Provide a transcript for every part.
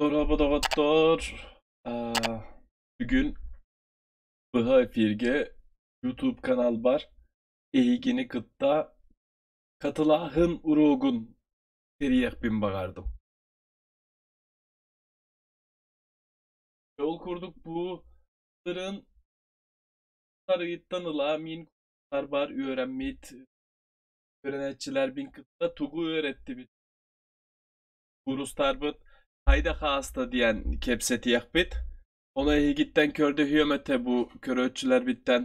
Дорообо доҕоттоор! Бүгүн быһа эфиргэ YouTube каналбар эһигини кытта хатылааһын уруогун тэрийиэхпин баҕардым. Ол курдук бу тырын тарыйыттан ыла мин бар үөрэммит үөрэнээччилэрбин кытта тугу үөрэттибит Куурустарбыт хайда хааста диэн кэпсэтиэхпит. Ону эһигиттэн көрдөһүөм этэ бу көрөөччүлэрбиттэн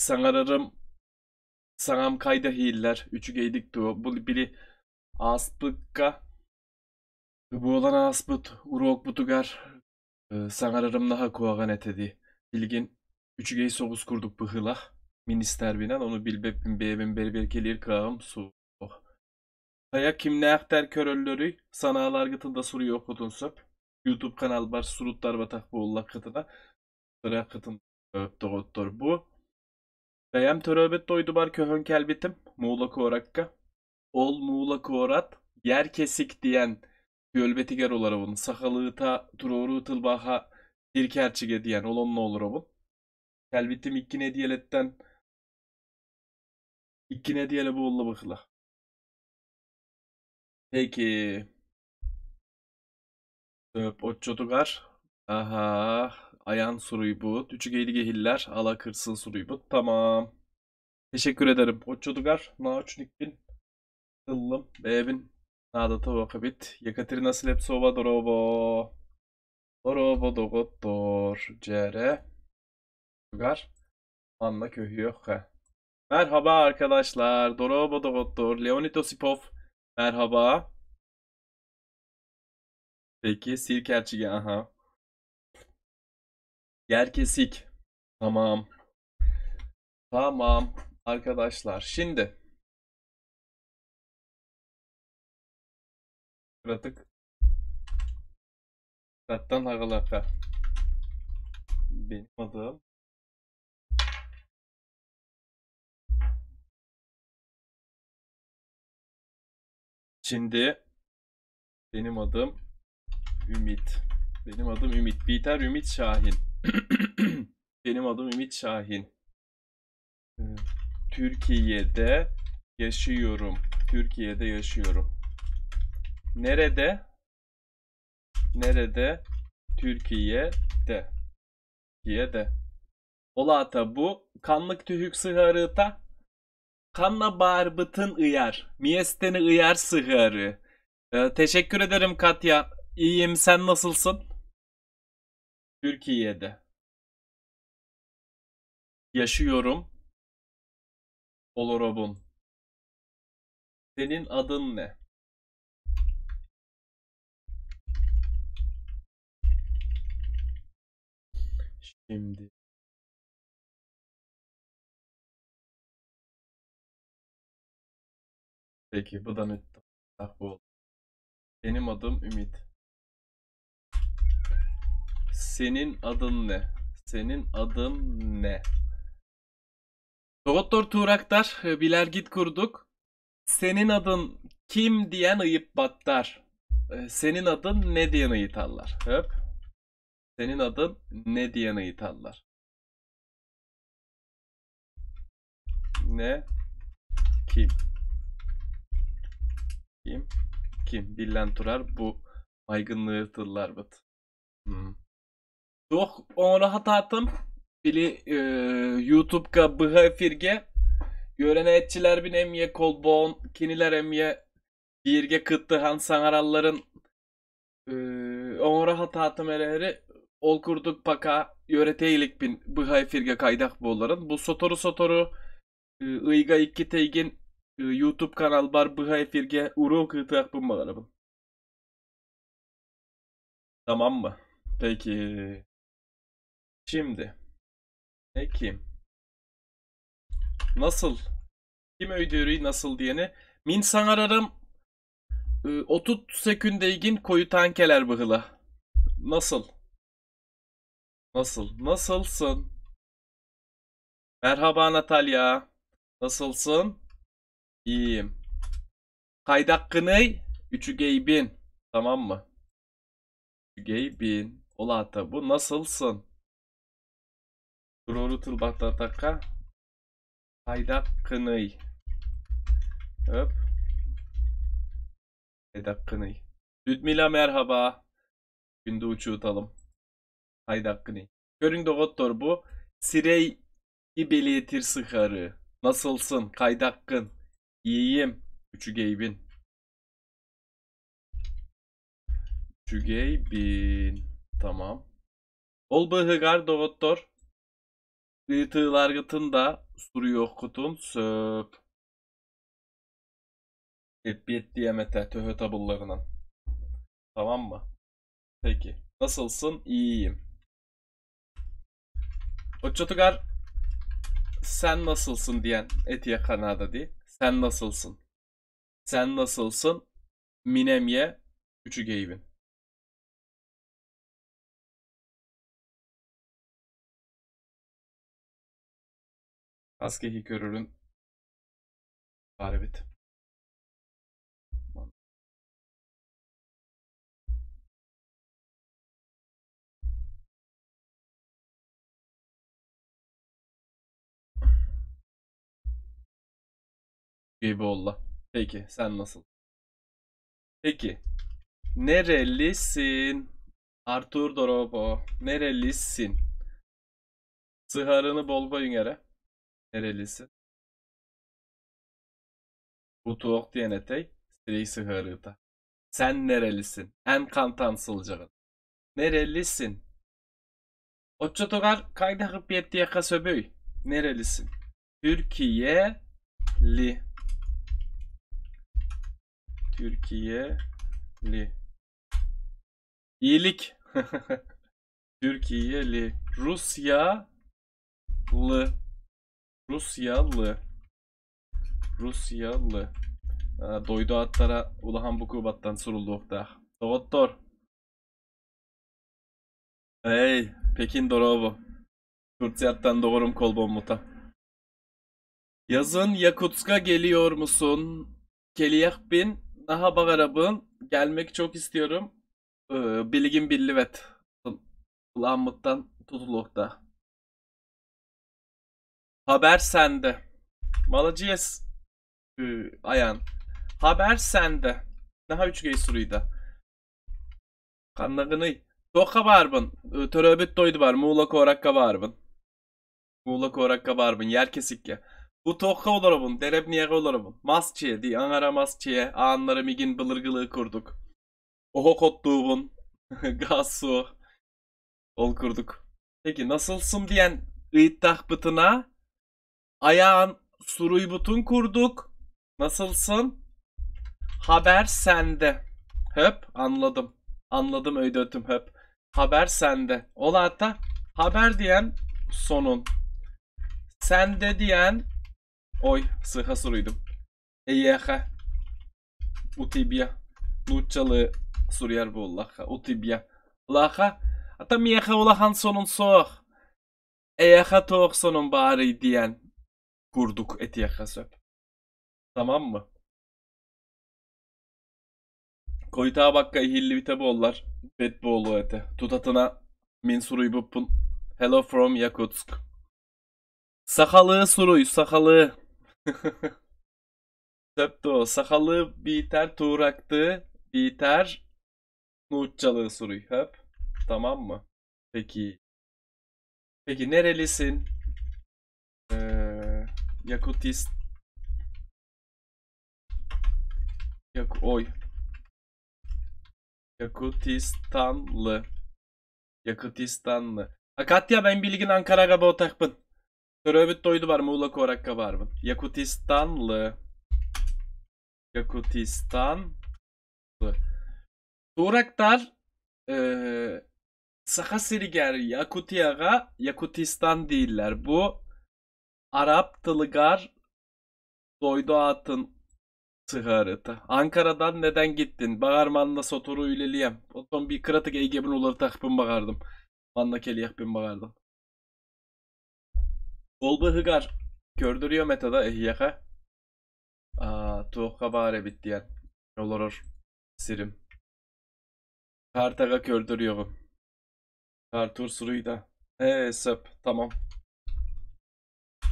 саҥарарым саҥам хайда иһиллэр үчүгэйдик дуо? Бу били ааспыкка буолан ааспыт уруокпутугар саҥарарым наһаа куһаҕан этэ дии. Билигин үчүгэй соҕус курдук быһыылаах. Мин истэрбинэн ону билбэппин бэйэбин бэрэбиэркэлиир кыаҕым суох. Хайа кимнээхтэр көрөллөрүй? Санааларгытын да суруйуоххутун сөп. YouTube каналбар суруттарбатах буоллаххытына, ырыаххытын доҕоттор бу. Бэйэм төрөөбүт дойдубар көһөн кэлбитим Муула куоракка. Ол Муула куорат Ер Кесик диэн түөлбэтигэр олоробун. Сахалыыта туруоруу тылбааһа Сир Кэрчигэ диэн ол онно олоробун. Кэлбитим 2 нэдиэлэттэн 2 нэдиэлэ буолла быһыылаах. Peki. Оччотугар aha Ayan суруйбут. Үчүгэйдик иһиллэр. Ала кырсын суруйбут. Tamam. Teşekkür ederim. Оччотугар научникпин ыллым. Бэйэбин наадата бит. Екатерина Слепцова дорообо. Дорообо доҕоттор. Дьээрэ. Тугар. Манна көһүөххэ. Merhaba arkadaşlar. Дорообо доҕоттор. Leonid Osipov. Merhaba. Peki Sir Kerçige aha. Yer kesik. Tamam. Tamam arkadaşlar. Şimdi Pratık Rattan hagalaka. Benim adım Şimdi benim adım Ümit. Benim adım Ümit. Biter Ümit Şahin. Benim adım Ümit Şahin. Türkiye'de yaşıyorum. Türkiye'de yaşıyorum. Nerede? Nerede? Türkiye'de. Türkiye'de. Olata bu kanlık tühük sıharıta kanla barbıtın ıyar. Miyesteni ıyar sıharı. Teşekkür ederim Katya. İyiyim sen nasılsın? Türkiye'de. Yaşıyorum. Olorobun. Senin adın ne? Şimdi. Peki bu da ne? Bu oldu. Benim adım Ümit. Senin adın ne? Senin adın ne? Doktor Turaktar, biler git kurduk. Senin adın kim diyen ıyıp battar. Senin adın ne diyen ıyıtarlar. Höp. Senin adın ne diyen ıyıtarlar. Ne? Kim? Kim? Kim? Billen turar bu maygınlığı tıllar bıt. Doch onu hatatım. Bili YouTube'ga bıha efirge Görenetçiler bin emye kolbon kiniler emye birge kıttıhan sanaralların onora hatatım ereri ol kurduk paka yöreteylik bin bıha efirge kaydak bolların. Bu sotoru sotoru ıyga iki teygin YouTube kanal bar bıha efirge uru kıtıak bunmalarım. Tamam mı? Peki. Şimdi. Ne kim? Nasıl? Kim öydürüyor nasıl diyeni? Min sanararım 30 sekündeygin koyu tankeler bıhıla. Nasıl? Nasıl? Nasılsın? Merhaba Natalya. Nasılsın? İyiyim. Kaydakkınıy üçügeybin. Tamam mı? Үчүгэйбин. Ол аата бу насылсың? Туруору тылбааттаатахха хайдаххыный? Öp. Хайдаххыный? Людмила merhaba. Günde uçutalım. Хайдаххыный? Көрүҥ доҕоттор бу сирэй ибэлиэтир сыһыары. Nasılsın? Хайдаххын? İyiyim. Үчүгэйбин. Үчүгэйбин. Tamam. Ол быыһыгар доҕоттор ыйытыыларгытын да суруйуоххутун сөп. Эппиэттиэм этэ төһө табылларынан. Tamam mı? Peki. Nasılsın? İyiyim. Оччотугар sen nasılsın diyen etiye Kanada di. Sen nasılsın? Sen nasılsın? Мин эмиэ үчүгэйбин. Хас киһи көрөрүн баар эбит. Gibi oldu. Peki sen nasıl? Peki. Nerelisin? Artur Dorobo. Nerelisin? Sıharını bol koyun yere. Nerelisin? Bu tuğuk diyen etey. Sireyi sıharıta. Sen nerelisin? En kantan sılcağın. Nerelisin? Оччотугар хайдах эппиэттиэххэ сөбүй? Nerelisin? Türkiye'li. Türkiye'li. İyilik. Türkiye'li. Rusyalı. Rusyalı. Rusyalı. Дойду ааттара улахан букубаттан суруллуохтаах. Доҕоттор. Эй, Пекин дорообо. Турцияттан доҕорум холбоммута. Yazın Yakutsk'a geliyor musun? Кэлиэхпин, наһаа баҕарабын. Gelmek çok istiyorum. Билигин биллибэт. Ламмыттан тутулуохтаах. Haber sende. Маладьыас Аян. Haber sende. Наһаа үчүгэй суруйда. Ханнаҕыный? Туохха баарбын? Төрөөбүт дойдубар Мула куоракка баарбын. Мула куоракка баарбын. Ер кесикке. Бу туохха олоробун, дэриэбинэҕэ олоробун. Мас дьиэ дии, аҥара мас дьиэ, ааннары мигин былыргылыы курдук. Оһох оттуубун, газ суох. Ол курдук. Peki nasılsın diyen ыйыттахпытына ayağın суруйбутун курдук. Nasılsın? Haber sende. Höp anladım. Anladım өйдөөтүм höp. Haber sende. Ол аата haber diyen сонун. Sende diyen ой сыыһа суруйдум. Эйиэхэ. У тебя. Нууччалыы суруйар буоллахха. У тебя. Лаха. Ата миэхэ улахан сонун суох. Эйиэхэ туох сонун баарый диэн курдук этиэххэ сөп. Tamam mı? Хойутаабакка иһиллибитэ буоллар. Бэрт буолуо этэ. Тутатына мин суруйбуппун. Hello from Yakutsk. Сахалыы суруй, сахалыы. Сөп дуо, сахалыы биитэр туурактыы, биитэр нууччалыы суруй. Höp. Tamam mı? Peki. Peki nerelisin? Yakutist. Yak oy. Yakutistanlı. Yakutistanlı. Akatya мин билигин Анкараҕа буолбатахпын. Төрөөбүт дойдубар Мула куоракка баарбын. Yakutistanlı. Yakutistanlı. Туурактар Саха сиригэр Yakutiya'ga Yakutistan дииллэр. Бу Arap тылыгар дойду аатын сыһыарыыта. Ankara'dan neden gittin? Баҕар манна сотору үлэлиэм. Оттон биир кыратык эйгэбин уларытыахпын баҕардым. Манна кэлиэхпин баҕардым. Ол быыһыгар көрдөрүөм этэ да эһиэхэ. Туохха баар эбит диэн олорор сирим. Картага көрдөрүөҕүм. Artur Suruyda. Söp. Tamam.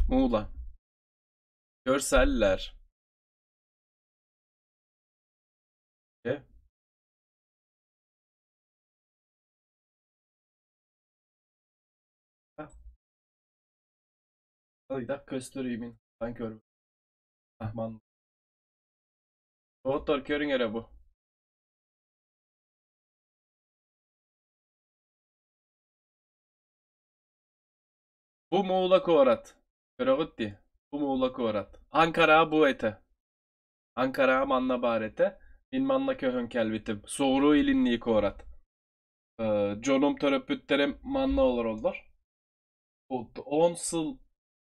Muğla. Görseller. E? Ayda köstörüyüm. Ben kör. Ahman. Doktor körün ere bu. Bu Muğla Korat. Köröğütti. Bu Muğla Korat. Ankara bu ete. Ankara manna barete. Min manna köhön kelvitim. Soğru ilinliği korat. Conum töröpütterim manna olur olur. 10 sıl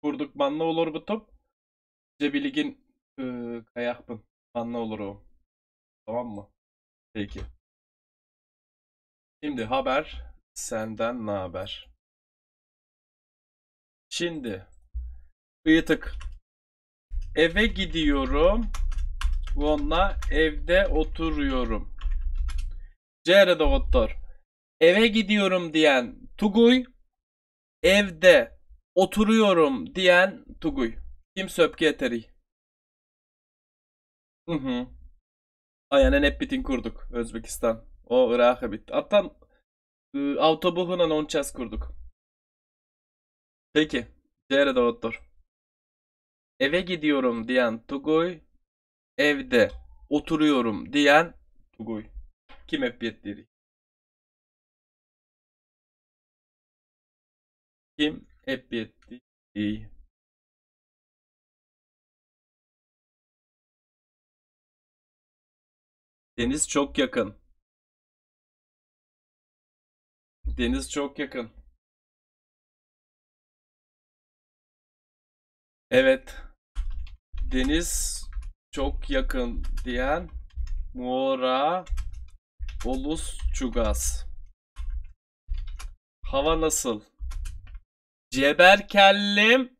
kurduk manna olur bu top. Cebiligin kayakpın. Manna olur o. Tamam mı? Peki. Şimdi haber senden ne haber? Şimdi ıyıtık. Eve gidiyorum. Onunla evde oturuyorum. Cere doktor. Eve gidiyorum diyen Tuguy, evde oturuyorum diyen Tuguy. Kim söpke eteri? Hı hı. Aynen hep bitin kurduk Özbekistan. O Irak'a bitti. Hatta autobuhuna onças kurduk. Peki. Cere doktor. Eve gidiyorum diyen Tuguy, evde oturuyorum diyen Tuguy. Kim hep yettiği? Kim hep yettiği? Deniz çok yakın. Deniz çok yakın. Evet. Deniz çok yakın diyen Muora Olus Çugas. Hava nasıl? Ceberkellim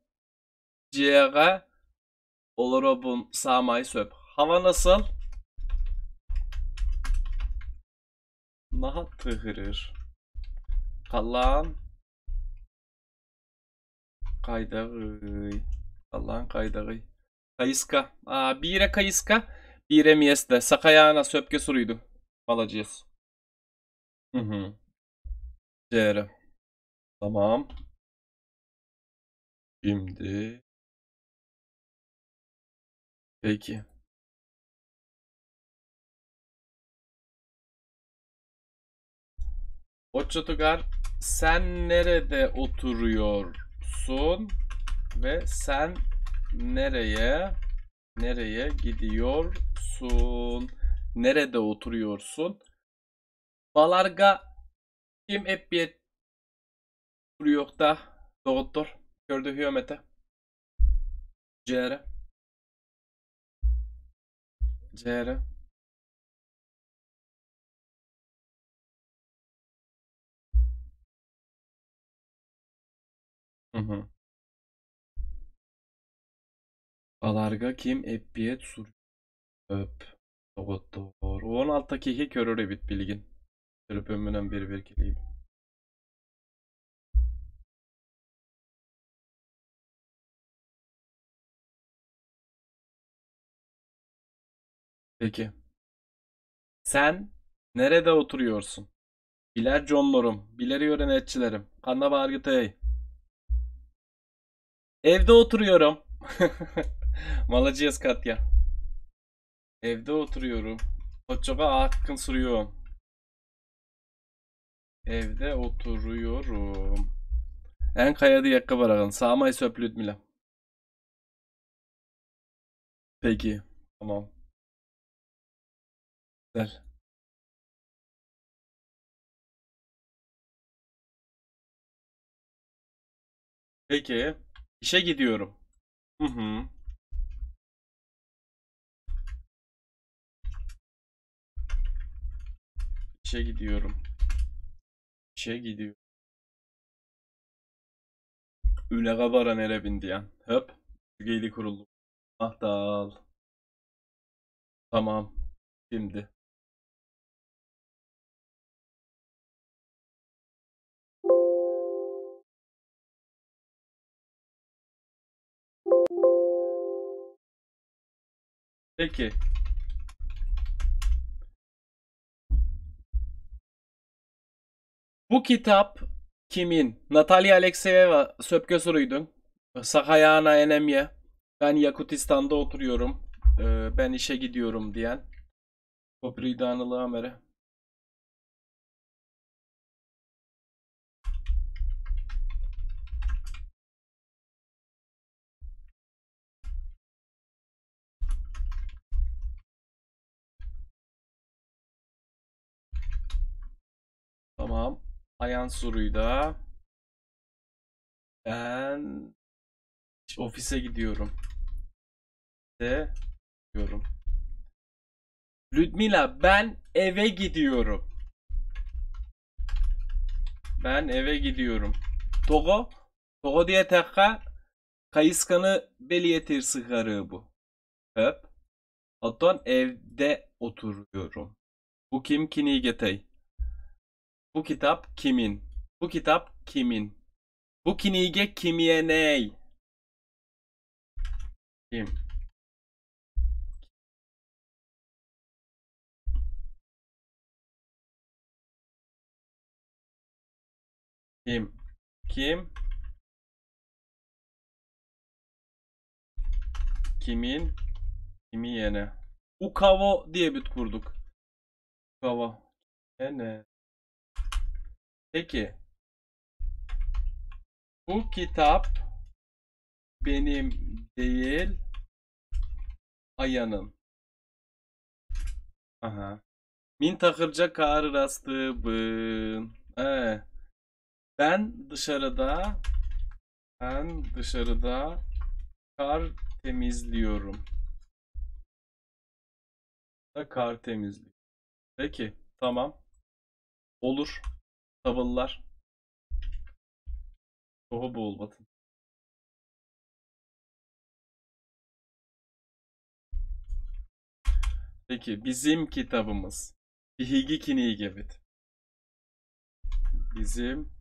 Ciğere Olorobun samay söp. Hava nasıl? Naha tıhırır. Kalan kaydağı. Kalan kaydağı. Kayıska. Aa, bire kayıska. Bire miyeste. Sakayana söpke suruydu. Alacağız. Hı hı. Cere. Tamam. Şimdi. Peki. Oçotugar sen nerede oturuyorsun ve sen nereye gidiyorsun? Nerede oturuyorsun? Balarga kim hep duruyor da doktor gördü hüyomete. Cere. Cere. Hı hı. Balarga kim eppiyet sur öp. Doktor. 16 kişi körür bit bilgin. Telefon bir bir keleyim. Peki. Sen nerede oturuyorsun? Biler conlorum, bileri yörenetçilerim. Kanna bargıtay. Evde oturuyorum. Malacıyız Katya. Evde oturuyorum. Oçoğa hakkın sürüyorum. Evde oturuyorum. En kayada yakka barağın. Sağmay söp Ludmila. Peki. Tamam. Güzel. Peki. İşe gidiyorum. Hı hı. İşe gidiyorum. İşe gidiyorum. Üle bara nere bindiyen. Höp. Geyli kuruldu. Mahdal. Tamam. Şimdi. Peki. Bu kitap kimin? Natalya Alexeyeva söpke soruydun. Sakayana Enemye. Ben Yakutistan'da oturuyorum. Ben işe gidiyorum diyen. Kopridanılı Amere. Tamam. Ayan da. Ben ofise gidiyorum. De diyorum. Ludmila ben eve gidiyorum. Ben eve gidiyorum. Togo. Togo diye tekka kayıskanı beliyetir sıkarı bu. Hep. Hatta evde oturuyorum. Bu kim kini getey? Bu kitap kimin? Bu kitap kimin? Bu kinige kimiyeney? Kim? Kim? Kim? Kimin? Kimiyene? Ukavo diye bir kurduk. Ukavo. Ene. Peki. Bu kitap benim değil Aya'nın. Aha. Min takırca kar rastı. Ben dışarıda kar temizliyorum. Da kar temizliyorum. Peki, tamam. Olur. Tabıllar. Oho bol batın. Peki bizim kitabımız. Bihigi kini gebit. Bizim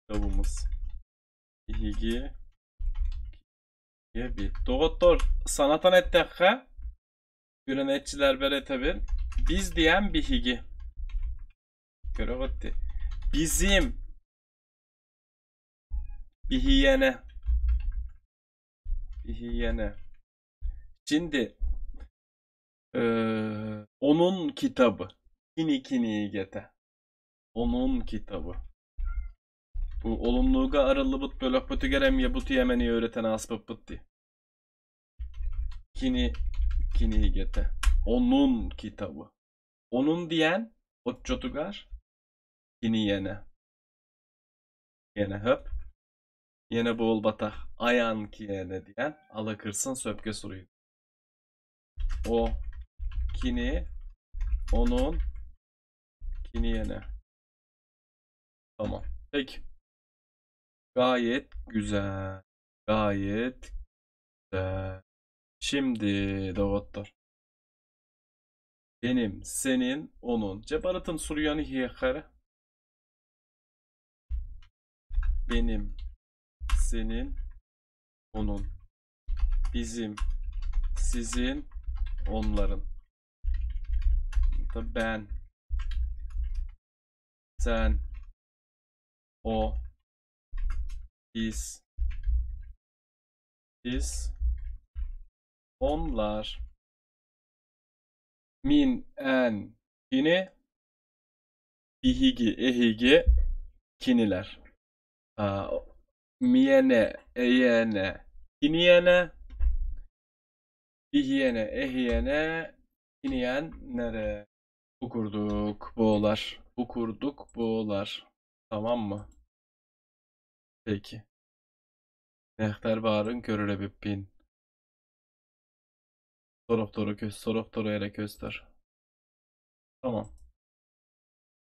kitabımız. Bihigi gebit. Doktor sanatan ettekhe Ürenetçiler beretebir. Biz diyen bihigi. Görevatti. Bizim bihiyene. Bihiyene. Şimdi onun kitabı. Kini kini gete. Onun kitabı. Bu olumluğa arılı but bölök bötü gerem ya butu yemeni öğreten asbab butti. Kini kini gete. Onun kitabı. Onun diyen otçotugar kini yene. Yene höp. Yene boğul batah. Ayan ki yene diyen alakırsın söpke soruyu. O kini onun kini yene. Tamam. Peki. Gayet güzel. Gayet güzel. Şimdi doktor. Benim, senin, onun. Cebaratın suryanı hiyekare. Benim, senin, onun. Bizim, sizin, onların. Da ben, sen, o, biz, biz, onlar. Min, en, kini, bihigi, ehigi, kiniler. Miyene, eyene, kiniyene, bihiyene, ehiyene, kiniyenlere. Bu kurduk boğular. Bu kurduk boğular. Tamam mı? Peki. Nehter bağırın körüre bin. Sorok köz, sorok toru ere köster. Tamam.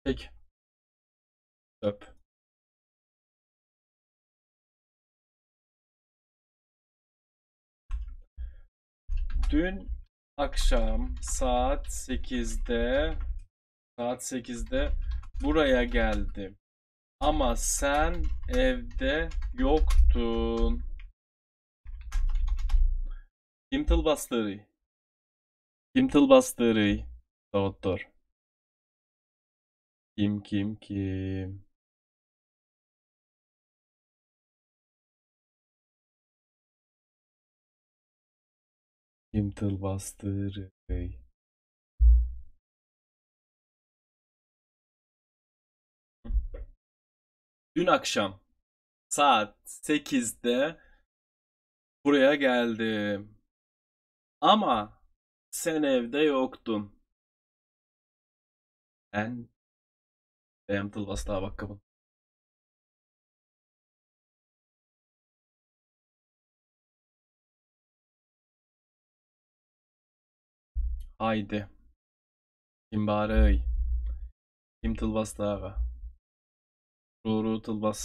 Peki. Öp. Dün akşam saat 8'de saat 8'de buraya geldim. Ama sen evde yoktun. Ким тылбаастыырый? Ким тылбаастыырый, доҕоттор? Ким, ким, ким? Ким тылбаастыырый? Dün akşam saat 8'de buraya geldim. Ama sen evde yoktun. Эн бэйэм тылбаастаабаккабын. Haydi. Ким баарый? Ким тылбаастыаҕа? Туруору тылбаас.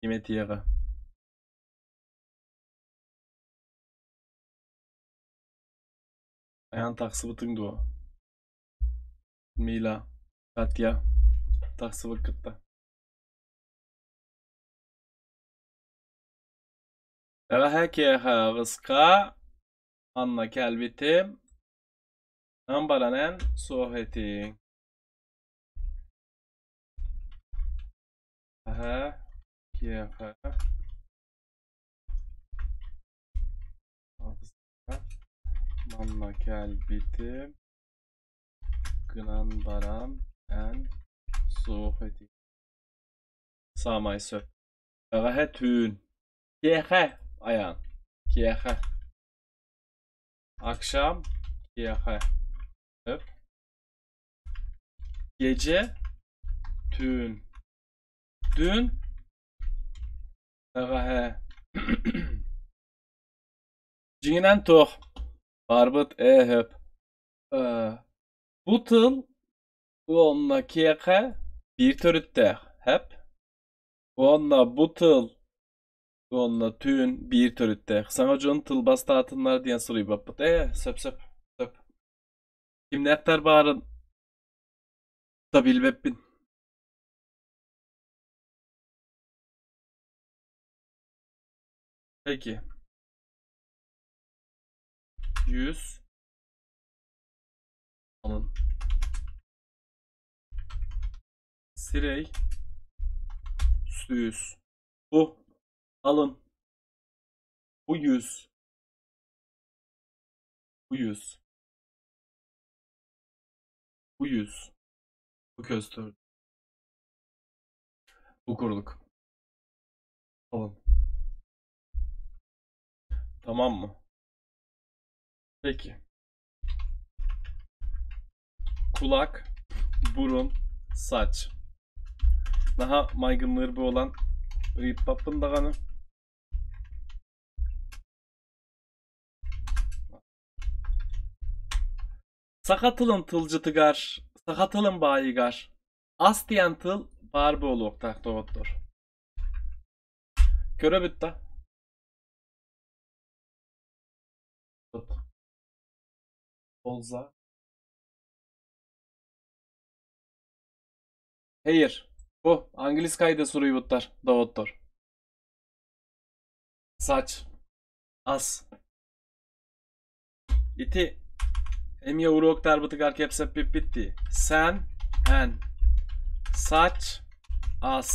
Ким этиэҕэ? Айаан тахсыбытыҥ дуо? Мила, Катя тахсыбыккытта. Бэҕэһээ киэһэ аҕыска манна кэлбитим, гынан баран эн суох этиҥ. Бэҕэһээ киэһэ аҕыска манна кэлбитим, гынан баран эн суох этиҥ. Саамай сөп. Бэҕэһээ түүн. Киэһэ айаан. Киэһэ. Akşam киэһэ. Сөп. Gece түүн. Dün бэҕэһээ. Дьиҥинэн туох барбыт ээ сөп. Бу тыл уонна киэһэ биир төрүттээх сөп. Уонна бу тыл уонна түүн биир төрүттээх. Саҥа дьон тылбаастаатыннар диэн суруйбаппыт. Ээ, сөп-сөп, сөп. Кимнээхтэр баарын да билбэппин. Peki. 100 alın. Сирэй 100. Bu alın. Bu 100. Bu 100. Bu 100. Bu köstürdü. Bu kurduk. Alın. Tamam mı? Peki. Kulak, burun, saç. Наһаа майгынныыр буолан ыйыппаппын даҕаны. Саха тылын тылдьытыгар, саха тылын баайыгар ас диэн тыл баар буолуохтаах доҕоттор. Көрөбүт да. Olza. Hayır. Bu английскайда суруйбуттар доҕоттор. Saç. Ас. Ити эмиэ уруоктарбытыгар кэпсэппиппит дии. Sen, эн. Saç, ас.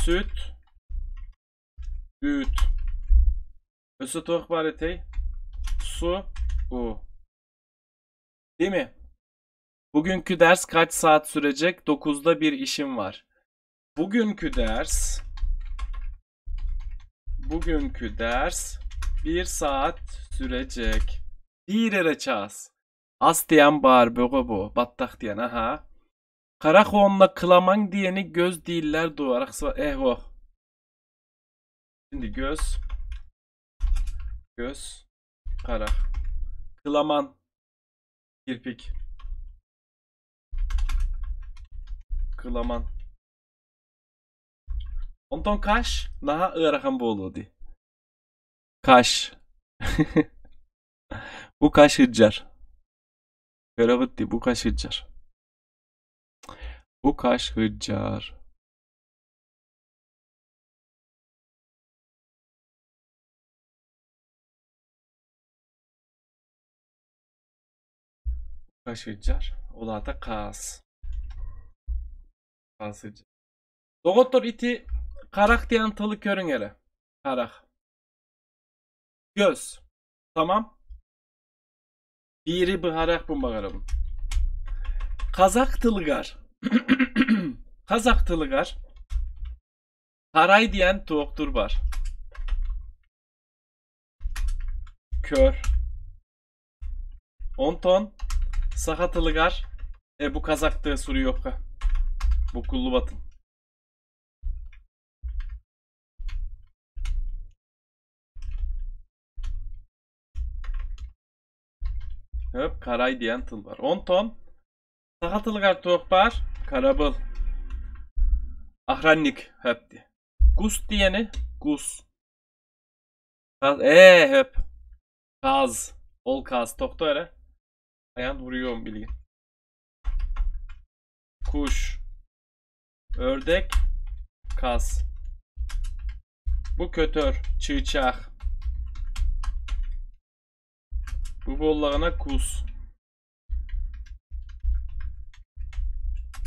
Süt, үүт. Өссө туох баар этэй? Su, уу. Değil mi? Bugünkü ders kaç saat sürecek? 9'da bir işim var. Bugünkü ders 1 saat sürecek. Bir эрэ чаас. Ас диэн баар бөҕө бу. Баттах диэн аха. Харах уонна кыламан диэни көс дииллэр дуо. Арахса eh oh. Şimdi göz göz харах. Кыламан kirpik. Кыламан. Онтон каш наһаа ыарахан буолуо дии. Kaş. Bu kaş hıccar. Көрөбүт дии, бу каш hıccar. Bu kaş hıccar. Кашыджар. Ол аата хаас. Хаасыдьар. Доҕоттор ити харах диэн тылы көрүҥ эрэ. Харах. Göz. Tamam. Биири быһаарыахпын баҕарабын. Казак тылыгар казак тылыгар харай диэн туохтуур бар. Kör. Онтон саха тылыгар бу казактыы суруйуохха. Буккуллубатын. Хөп, карай диэн тыл бар. Онтон саха тылыгар туох баар? Карабыл. Охранник хөп дии. Кус диэни кус. Хөп. Каз. Ол каз. Тохто эрэ. Ayağın vuruyorum bilgin. Kuş. Ördek. Kaz. Bu көтөр. Чыычаах. Бу буоллаҕына кус.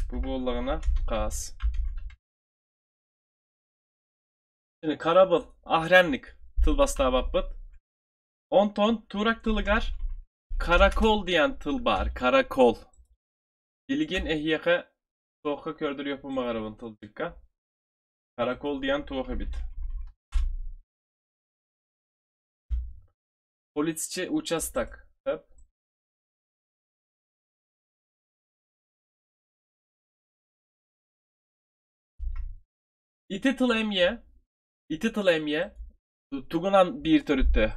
Бу буоллаҕына хаас. Карабыл, охранник тылбаастаабаппыт. Онтон турок тылыгар каракол диэн тыл баар. Каракол. Билигин эһиэхэ туохха көрдөрүөхпүн баҕарабын тылдьыкка. Каракол диэн туох эбит. Полиция участок. Хөп. Ити тыл эмиэ, ити тыл эмиэ тугунан биир төрүттээх.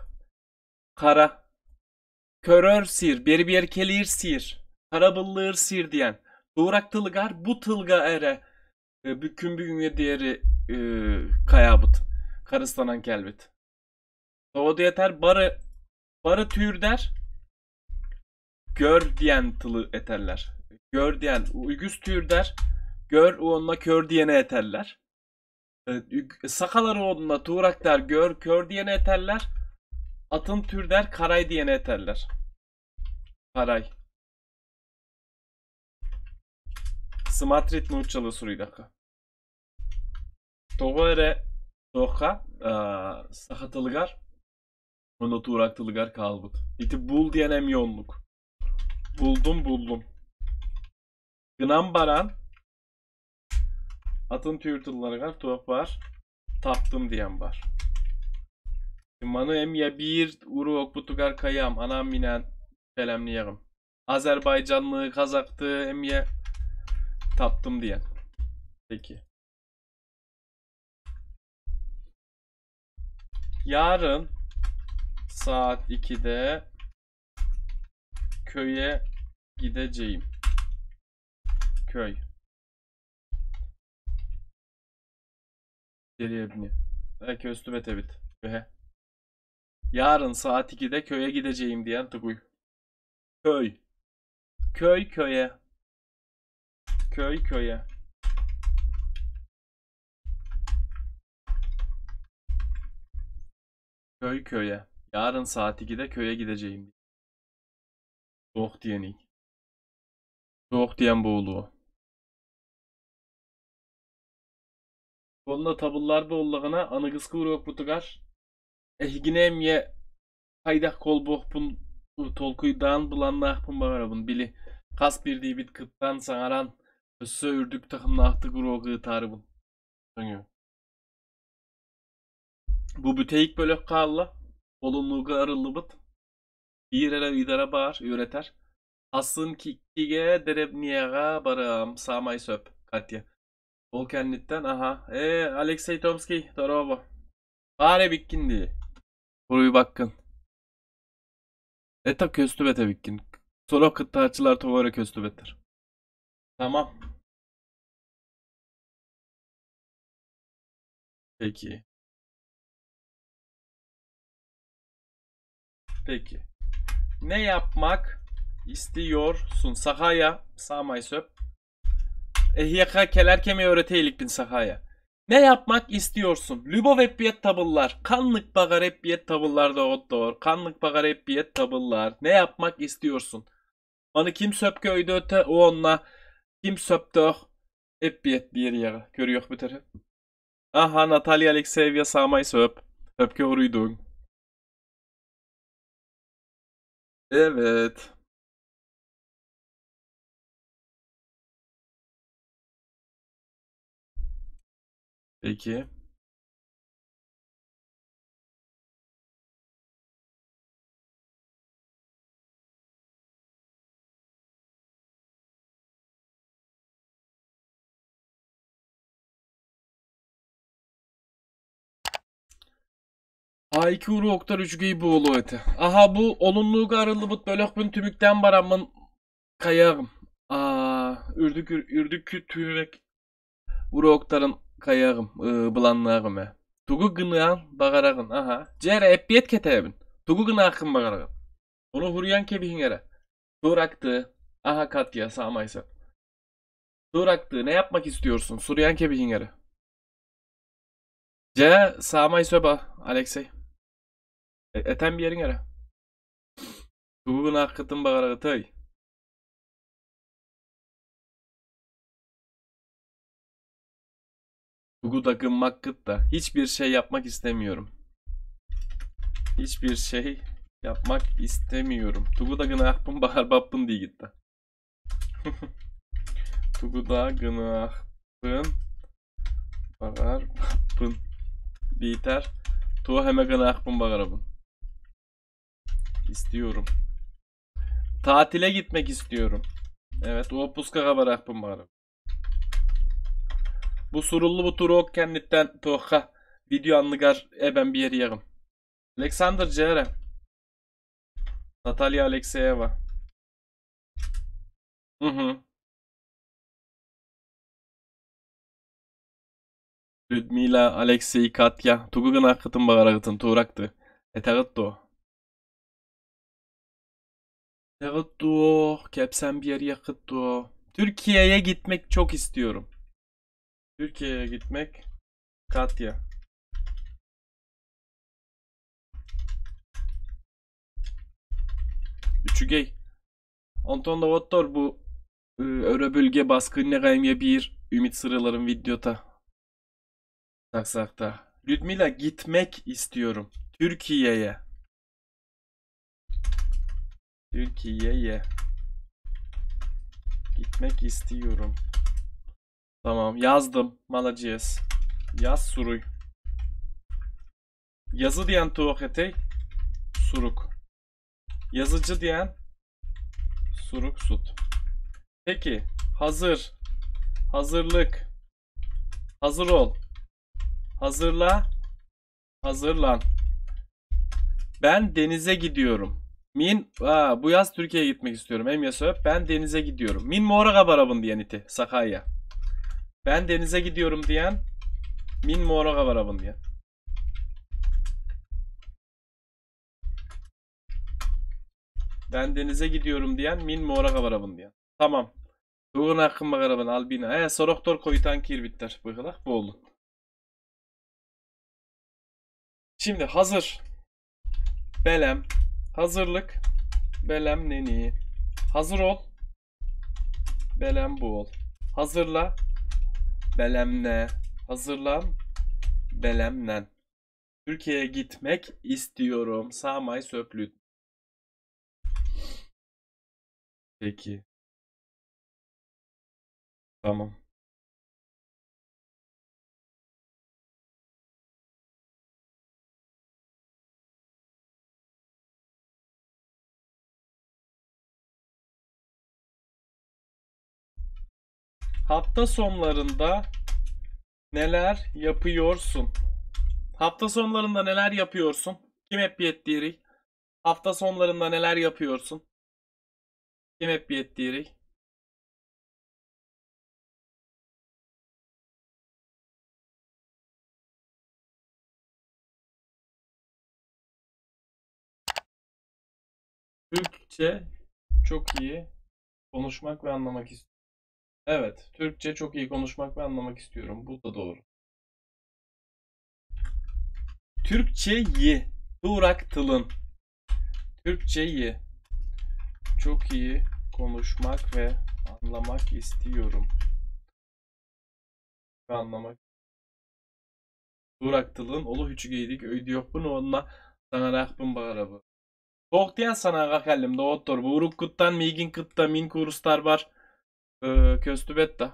Хара. Көрөр сир, бэрэбиэркэлиир сир, харабыллыыр сир диэн. Турок тылыгар бу тылга эрэ күн бүгүҥҥэ диэри хайаабыт, харыстанан кэлбит. Тоҕо диэтэр бары бары түүрдэр gör диэн тылы этэллэр. Gör диэн үгүс түүрдэр gör уонна көр диэни этэллэр. Сахалар уонна туроктар gör көр диэни этэллэр. Атын түүрдэр карай диэни этэллэр. Карай. Смотреть нууччалыы суруйдахха. Тоҕо эрэ туохха саха тылыгар уонна турок тылыгар хаалбыт. Ити бул диэн эмиэ оннук. Булдум буллум. Гынан баран атын түүр тылларыгар туох баар? Таптым диэн баар. Маны эмиэ биир уруокпутугар кайам анаан минээн бэлэмниэҕим. Азербайджанлыы, казактыы эмиэ таптым диэн. Peki. Yarın saat 2'de köye gideceğim. Köy. Деревня. Көстүбэт эбит. Köhe. Yarın saat 2'de köye gideceğim diyen тугуй. Köy. Köy köye. Köy köye. Köy köye. Yarın saat 2'de köye gideceğim. Туох диэний. Туох диэн буолуо. Онно табыллар буоллаҕына аныгыскы уруокпутугар эһигини эмиэ хайдах холбуохпун толкуйдаан былааннаахпын баҕарабын били хас биирдиибит кыттан саҥаран өссө үрдүк таһымнаахтык уруок ыытаарыбын. Бу бүтэһик бөлөх хаалла, олунньуга арыллыбыт. Биир эрэ ыйдара баар, үөрэтэр. Сарсын иккигэ дэриэбинэҕэ барыам, саамай сөп, Катя. Ол кэнниттэн, аха, ээ, Алексей Томский, дорообо. Баар эбиккин дии. Буруйбаккын. Это көстүбэт эбиккин. Сорох кыттааччылар тоҕо эрэ көстүбэттэр. Tamam. Peki. Peki. Ne yapmak istiyorsun? Сахая саамай сөп. Эһиэхэ кэлэр кэми үөрэтэ иликпин Сахая. Ne yapmak istiyorsun? Любой эппиэт табыллар. Ханнык баҕар эппиэт табыллар доҕоттоор. Ханнык баҕар эппиэт табыллар. Ne yapmak istiyorsun? Маны ким сөпкө өйдөөтө уонна ким сөптөөх эппиэт биэриэҕэ көрүөхпүт эрэ. Аха, Наталья Алексеевна саамай сөп. Сөпкө уруйдуҥ. Evet. Peki. A2 уруоктар үчүгэй буолуо этэ. Аха бу олуннууга арыллыбыт бөлөхпүн түмүктээн бараммын хайыаҕым. Аа, үрдүк үрдүк түмүк уруоктарын хайыаҕым, былаанныаҕым ээ. Тугу гыныан баҕараҕын? Аха. Дьэ эрэ эппиэт кэтээбин. Тугу гыныаххын баҕараҕын? Ону хуруйан кэбиһиҥ эрэ. Туракты. Аха Катя саамай сөп. Туракты. Ne yapmak istiyorsun? Суруйан кэбиһиҥ эрэ. Дьэ, саамай сөп Алексей. Этэн биэриҥ эрэ. Тугу гыныаххытын баҕараҕытый? Тугу да гыммаккыт да. Hiçbir şey yapmak istemiyorum. Hiçbir şey yapmak istemiyorum. Тугу да гыныахпын баҕарбаппын диигит да. Тугу да гыныахпын баҕарбаппын. Биитэр туох эмэ гыныахпын баҕарабын. İstiyorum. Tatile gitmek istiyorum. Evet, уоппускаҕа барыахпын баҕарабын. Бу суруллубут уруок кэнниттэн туохха видео анныгар эбэн биэриэҕим. Александр дьэ эрэ. Наталья Алексеева. Мгм. Людмила, Алексей, Катя тугу гыныаххытын баҕараҕытын тууракты. Этэҕит дуо? Этэҕит дуо? Кэпсээн биэриэххит дуо? Türkiye'ye gitmek çok istiyorum. Türkiye'ye gitmek Katya. Үчүгэй. Онтон доҕоттор бу өрөбүлгэ баскынньаҕа эмиэ биир Ümit Sırılar'ın videota таксакта. Людмила gitmek istiyorum. Türkiye'ye. Türkiye'ye gitmek istiyorum. Tamam yazdım. Маладьыас. Yaz суруй. Yazı диэн туох этэй? Сурук. Yazıcı диэн суруксут. Peki hazır. Hazırlık. Hazır ol. Hazırla. Hazırlan. Ben denize gidiyorum. Мин, aa, bu yaz Türkiye'ye gitmek istiyorum. Эмиэ сөп. Ben denize gidiyorum. Мин муораҕа барабын диэн ити. Sakarya. Ben denize gidiyorum diyen мин муораҕа барабын диэн. Ben denize gidiyorum diyen мин муораҕа барабын диэн. Tamam. Тугу гыныаххын баҕарабын Альбина. Ээ, сорохтор хойутаан киирбиттэр. Быһыылаах буоллун. Şimdi hazır. Бэлэм. Hazırlık. Бэлэмнэнии. Hazır ol. Бэлэм буол. Hazırla. Бэлэмнээ. Hazırlan. Бэлэмнэн. Türkiye'ye gitmek istiyorum. Саамай сөп Lüt. Peki. Tamam. Hafta sonlarında neler yapıyorsun? Hafta sonlarında neler yapıyorsun? Ким эппиэттиирий? Hafta sonlarında neler yapıyorsun? Ким эппиэттиирий? Türkçe çok iyi konuşmak ve anlamak istiyorum. Evet, Türkçe çok iyi konuşmak ve anlamak istiyorum. Bu da doğru. Türkçeyi Turak тылын. Türkçeyi çok iyi Konuşmak ve anlamak istiyorum. Ve anlamak. Туурак тылын олус үчүгэйдик өйдүөхпүн уонна саҥарыахпын баҕарабын. Туох диэн санааҕа кэллим, доҕоттор? Бу уруккуттан миигин кытта мин курстарбар көстүбэт да.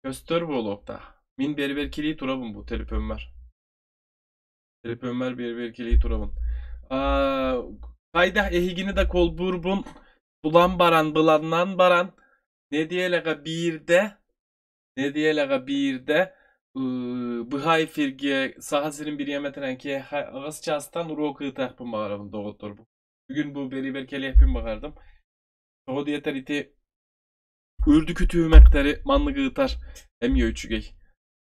Көстөр буолуохтаах. Мин бэрбэркилии турабын бу телефоммар. Телефоммар бэрбэркилии турабын. Хайдах эһигини да холбуурбун булан баран, быланнан баран, нэдиэлэҕэ биирдэ, нэдиэлэҕэ биирдэ быһа эфиргэ Саха сирин бириэмэтинэн киэһэ 8 чаастан уруок ыытыахпын баҕарабын, доҕоттор. Бүгүн бу бэрибэр кэлиэхпин баҕардым. Тоҕо диэтэр ити үрдүкү түһүмэхтэри маннык ыытар эмиэ үчүгэй.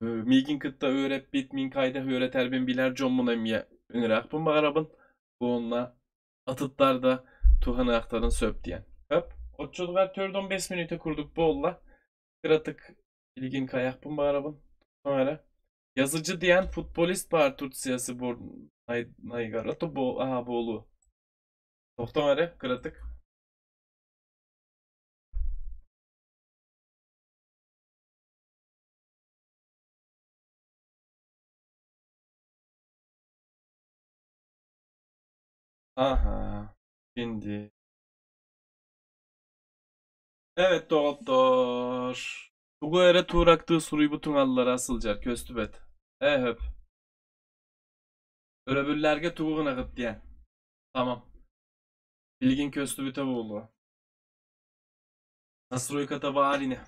Миигин кытта үөрэппит, мин хайдах үөрэтэрбин билэр дьоммун эмиэ ыҥыраахпын баҕарабын. Уонна атыттар да туһаныахтарын сөп диэн. Хөп. Оччотугар 4-15 мүнүүтэ курдук буолла. Кыратык билигин кайахпын баҕарабын. Эрэ. Yazıcı диэн футболист баар Турция сборнайыгар. Ото аха буолуо. Тохтоҥ эрэ, кыратык. Aha. Şimdi. Evet доҕоттор. Тугу эрэ туурактыы суруйбутуҥ аллара сылдьар көстүбэт. Ээ хөп. Өрөбүллэргэ тугу гынаҕыт диэн. Tamam. Билигин көстүбүтэ буолуо. Настройката баар ини.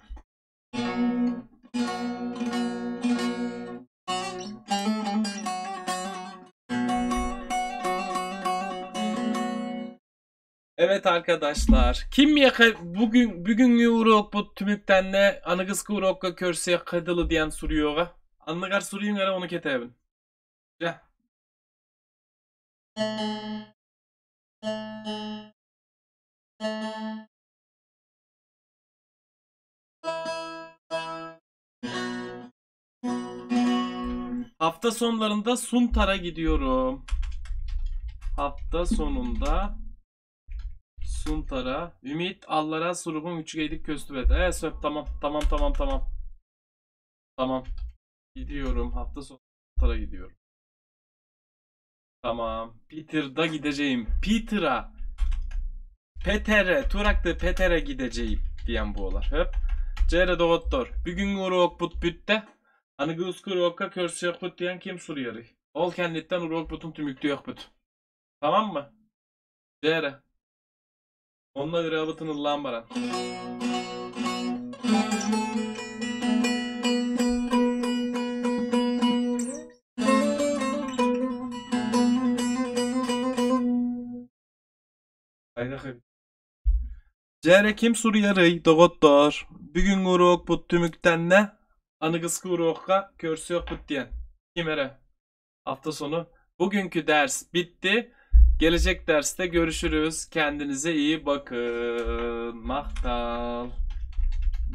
Evet arkadaşlar. Kim yaka bugün бүгүҥҥү уруокпут түмүктэннэ аныгыскы уруокка көрсүөххэ дылы диэн суруйуоҕа. Анныгар суруйуҥ эрэ ону кэтэбин. Дьэ. Hafta sonlarında Suntar'a gidiyorum. Hafta sonunda Suntar'a. Ümit аллара суругуҥ үчүгэйдик көстүбэт. Ээ сөп tamam tamam tamam tamam. Tamam. Gidiyorum. Hafta sonu Suntar'a gidiyorum. Tamam. Peter'da gideceğim. Peter'a. Peter'e. Турақты Peter'e gideceğim diyen буолар. Хөп. Дьэ эрэ доҕоттор. Бүгүҥҥү уруокпут бүттэ. Аныгыскы уруокка көрсүөхпүт диэн ким суруйарый? Ол кэнниттэн уруокпутун түмүктүөхпүт. Tamam mı? Дьэ эрэ. Онно ырыабытын ыллаан баран. Дьэ эрэ ким суруйарый, доҕоттоор? Бүгүҥҥү уруокпут түмүктэннэ. Аныгыскы уруокка көрсүөхпүт диэн. Ким эрэ? Hafta sonu. Bugünkü ders bitti. Gelecek derste görüşürüz. Kendinize iyi bakın. Махтал.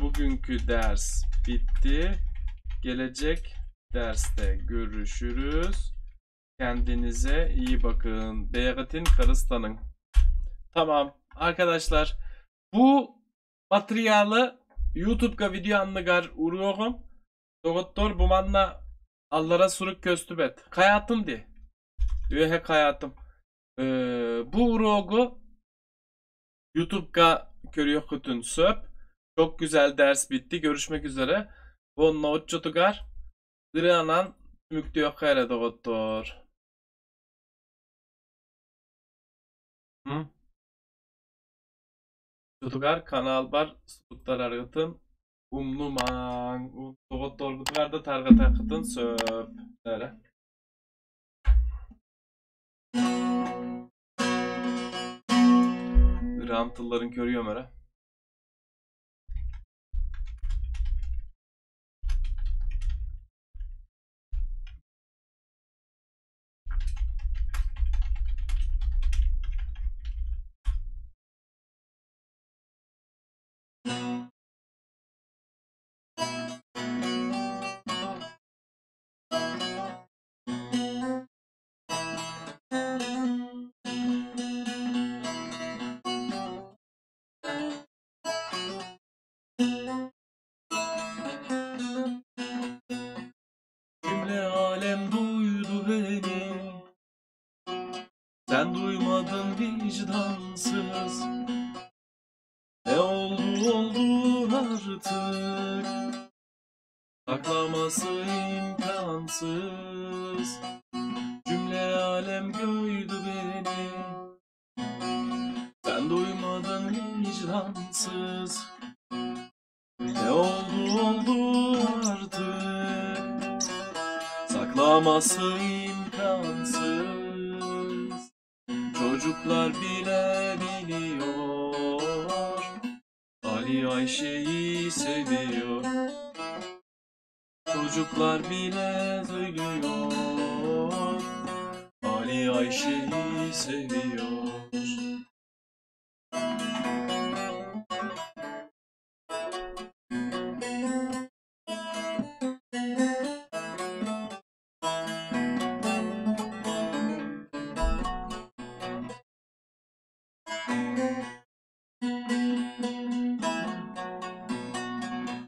Bugünkü ders bitti. Gelecek derste görüşürüz. Kendinize iyi bakın. Бэйэҕитин харыстаныҥ. Tamam. Arkadaşlar bu материалы YouTube'га видео анныгар ууруоҕум. Доҕоттор бу манна аллара сурук көстүбэт. Хайаатым дии. Үөһэ хайаатым. Bu уруогу YouTube'га көрүөххүтүн сөп. Çok güzel ders bitti. Görüşmek üzere. Онно оччотугар ырыанан түмүктүөххэ эрэ доҕоттоор. Hı? Оччотугар каналбар суруттараргытын умнумаҥ. Доҕотторгутугар да тарҕатыаххытын сөп. Эрэ. Ырыам тылларын көрүөм эрэ. artık. Saklaması imkansız. Cümle alem gördü beni. Sen duymadın vicdansız. Ne oldu oldu artık. Saklaması imkansız. Çocuklar bile biliyor. Ali Ayşe'yi seviyor. Çocuklar bile söylüyor. Ali Ayşe'yi seviyor.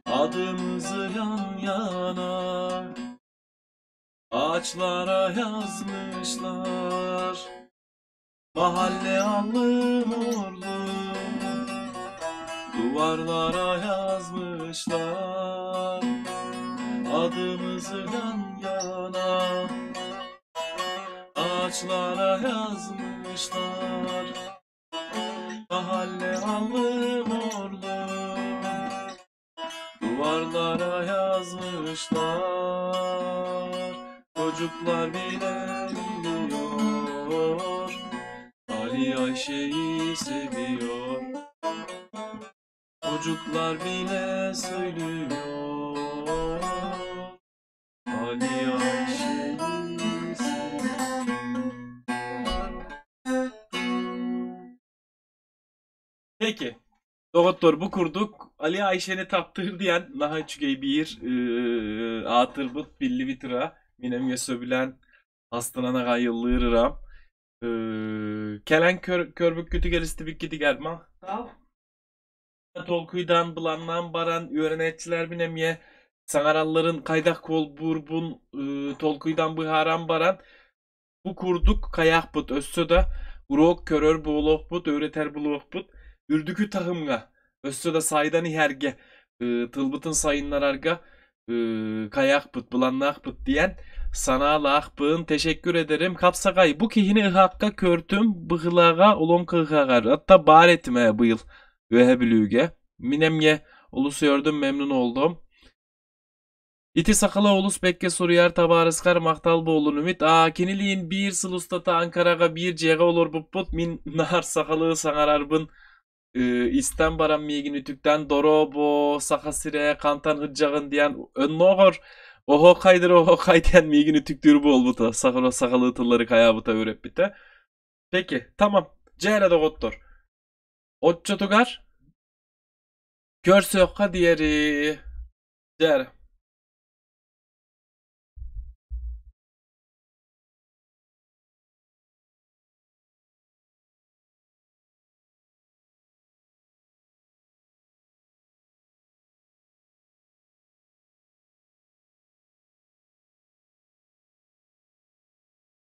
Adımızı yan yana ağaçlara yazmışlar. Mahalle allı morlu duvarlara yazmışlar. Adımızı yan yana ağaçlara yazmışlar. Mahalle allı morlu duvarlara yazmışlar. Çocuklar bile biliyor. Ali Ayşe'yi seviyor. Çocuklar bile söylüyor. Ali Ayşe'yi seviyor. Peki. Doktor bu kurduk. Ali Ayşe'ni taptır diyen naha çügey bir atır billi bitira. Minem söbülen hastınana gayıllığırıram. Kelen kör, körbük kütü gelisti bir gidi gelma. Tolkuydan bulandan baran öğrenetçiler binemye sanaralların kaydak kol burbun tolkuydan bıharan baran bu kurduk kayak but össö da urok körör buğulok but öğreter buluk but ürdükü tahımga össö da saydan iherge tılbıtın sayınlar arga kayak but bulanlak but diyen sana lak teşekkür ederim. Kapsakay bu kihini ıhakka körtüm bıhılağa olon kıhağar. Hatta bar etme bu yıl Ühe bilüge. Minemye ulusu gördüm memnun oldum. İti sakala ulus bekke suriyar tabarıskar maktal boğulun ümit. Aa kiniliğin bir sılustata Ankara'ga bir cega olur bu min nar sakalı sanararbın isten baran miyegin ütükten dorobo sakasire kantan hıccağın diyen önnoğor oho kaydır oho kay diyen miyegin ütüktür bu olbuta. Sakala sakalı tılları kaya buta öğrep bite. Peki tamam. Cere doktor. Otçotugar. Görsökka diğeri. Cere.